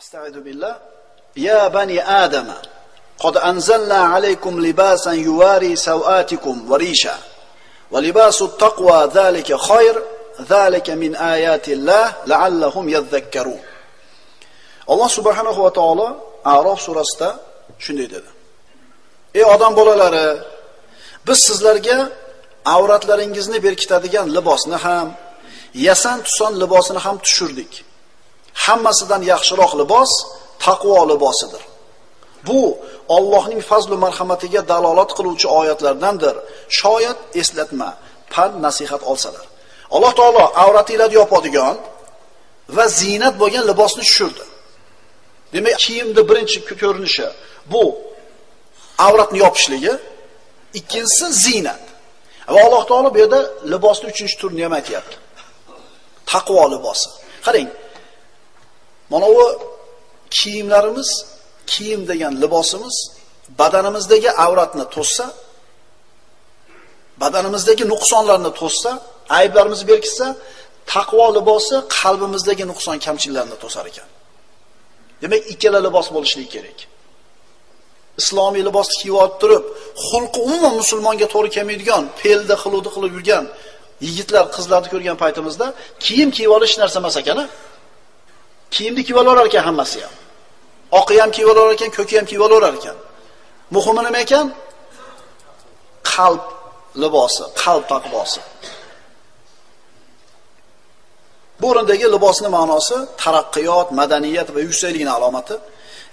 Astagfiru billah. Ya bani Adam, qad anzalna alaykum libasan yuwari sawatikum va risha. Va libasu taqwa zalika khayr, zalika min ayatillah la'allahum yadhakkarun. Alloh subhanahu va taolo A'rof surasida shunday dedi. Ey odam bolalari, biz sizlarga avratlaringizni berkitadigan libosni ham, yasan tuson libosini ham tushirdik. Hammasidan yaxshiroq libos taqvo libosidir. Bu Allohning fazl va marhamatiga dalolat qiluvchi oyatlardandir. Shoyat eslatma, pand nasihat olsalar. Alloh taolo avratinglarni yopadigan va ziynat bo'lgan libosni tushirdi. Demak, kiyimda birinchi ko'rinishi bu avratni yopishligi, ikkinchisi ziynat. Va Alloh taolo bu yerda libosning uchinchi turini ham aytayapti. Taqvo libosi. Qarang. Mana bu kiyimlarimiz, kiyim degan libosimiz badanimizdagi avratni to'ssa, badanimizdagi nuqsonlarni to'ssa, ayblarimizni berkitsa, taqvo libosi qalbimizdagi nuqson kamchiliklarni to'sar ekan. Demak, ikkala libos bo'lishligi kerak. Islomiy libosni kiyib olib turib, xulqi umuman musulmonga to'g'ri kelmaydigan, fe'lda xiluvdi qilib yurgan yigitlar, qizlarni ko'rgan paytimizda kiyim kiyib olish narsa emas ekan-a? Kiyimni kiyib olar ekan hammasi ham. Oqi ham kiyib olar ekan, ko'ki ham kiyib olar ekan. Muhimi nima ekan? Qalb libosi, qalb taqvosi. Bu o'rindagi libosning ma'nosi taraqqiyot, madaniyat va yuksaklikning alomati.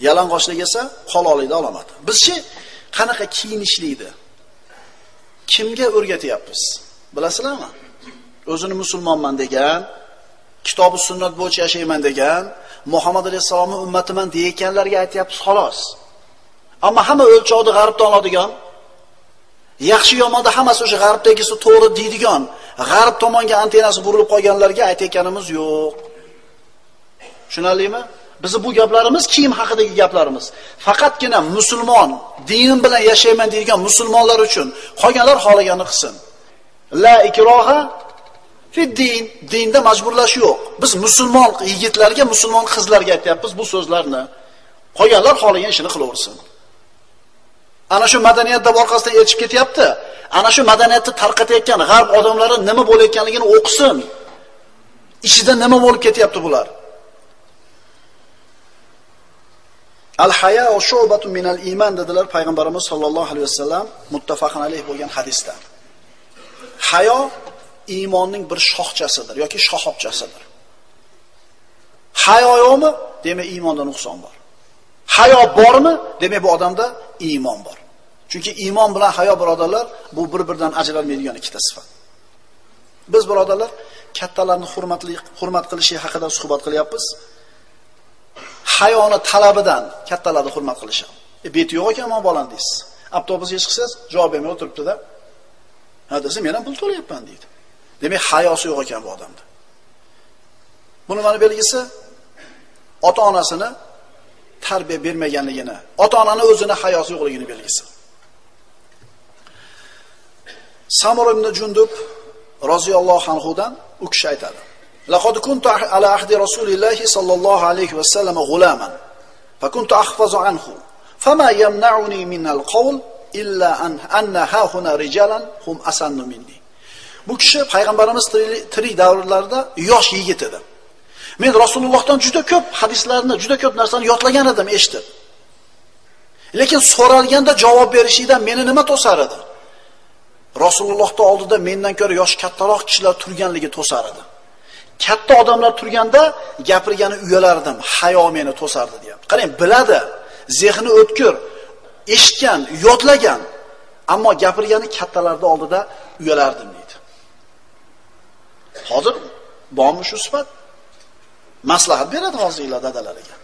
Yalang'ochlik esa halollikning alomati. Bizchi qanaqa kiyinishlikni kimga o'rgatyapmiz? Bilasizlarmi? O'zini musulmonman degan, kitobi sunnat bo'yicha yashayman degan, Muhammad alayhissalomning ummatiman deganlarga aytyapmiz xolos. Ammo hamma o'lchovni g'arbdan oladigan, yaxshi yomonda hammasi o'sha g'arbdagisi to'g'ri deydigan, g'arb tomonga antennasi burilib qolganlarga aytayotganimiz yo'q. Tushunarlimi? Bizi bu gaplarimiz kiyim haqidagi gaplarimiz. Faqatgina musulmon, dinim bilan yashayman deydigan musulmonlar uchun, qolganlar xohlaganini qilsin. La ikroha fi din, dinda majburlash yo'q. Biz musulmon yigitlarga, musulmon qizlarga aytyapmiz bu so'zlarni. Qolganlar xohlagan ishini qilaversin. Ana shu madaniyat deb orqasidan erchib ketyapti. Ana shu madaniyatni tarqatayotgan g'arb odamlari nima bo'layotganligini o'qisin. Ichida nima bo'lib ketyapti bular? Al-haya'u shu'batun minal iymon dedilar payg'ambarimiz sollallohu alayhi vasallam muttafaqun alayh bo'lgan hadisda. Hayo iymonning bir shoxchasidir yoki shoxobchasidir. Hayo yo'qmi? Demak iymonda nuqson bor. Hayo bormi? Demak bu odamda iymon bor. Chunki iymon bilan hayo birodarlar bu bir-biridan ajralmaydigan ikkita sifat. Biz birodarlar kattalarni hurmat qilishi haqida suhbat qilyapmiz. Hayoni talabidan kattalarni hurmat qilishi. Beti yo'q ekan men bolam deysiz. Avtobusga chiqsangiz javob bermay o'tiribdi-da. Ha desa men ham pul to'layapman deydi. Demak hayosi yo'q ekan bu odamda. Buni mana belgisi ota-onasini tarbiya bermaganligini, ota-onani o'zini hayosi yo'qligini belgisi. Samur ibn Jundub roziyallohu anhudan u kishi aytadi. Laqad kuntu ala ahdi Rasulillahi sallallohu alayhi va sallam g'ulaman. Fakuntu ahfazu anhu. Fama yamna'uni min al-qawl illa an anna ha huna rijalan hum asannu minni. Bu kishi payg'ambarimiz tirik davrlarida yosh yigit edi. Men Rasulullohdan juda ko'p hadislarni, juda ko'p narsani yodlagan edim, eshitib. Lekin so'ralganda javob berishidan meni nima to'sar edi? Rasulullohning oldida mendan ko'ra yosh kattaroq kishilar turganligi to'sar edi. Katta odamlar turganda gapirgani uyalardim, hayo meni to'sardi deyapti. Qarang, biladi, zehni o'tkir, eshitgan, yodlagan, ammo gapirgani kattalarning oldida uyalardim deydi. Hozir bormi shu sifat? Maslahat beradi hozirlar dadalariga.